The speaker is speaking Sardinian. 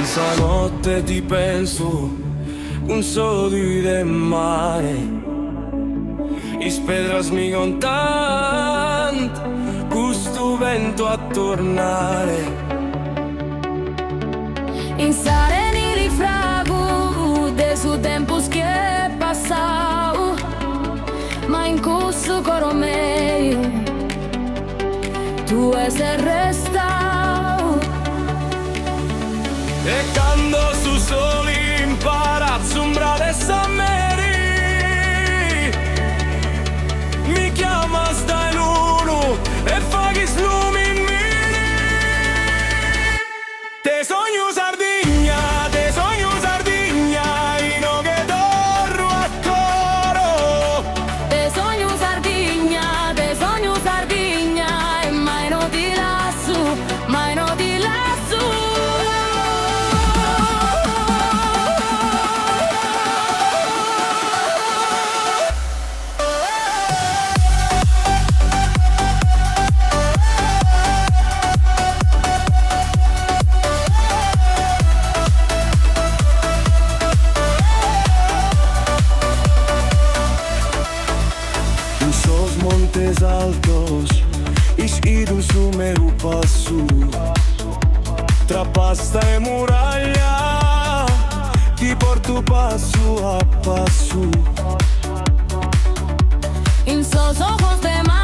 In sa notte ti penso cun s'odiu de mare Is pedras mi contant custu bentu a tornare. In s'arenili fragu de su tempus chi est passau Ma in cussu coro meu tue ses restau. E cando su soli imparat s'umbra de sa meri Mi chiamas dae lunu e faghes lumi in miri Te sognu Sardigna, te sognu Sardigna inoghe torro a coro. Te sognu Sardigna, te sognu Sardigna e mai no ti lassu, mai no ti lassu. In sos montes altos ischidu su meu passu Tra pasta e muraglia ti portu passu a passu. In sos ojos de.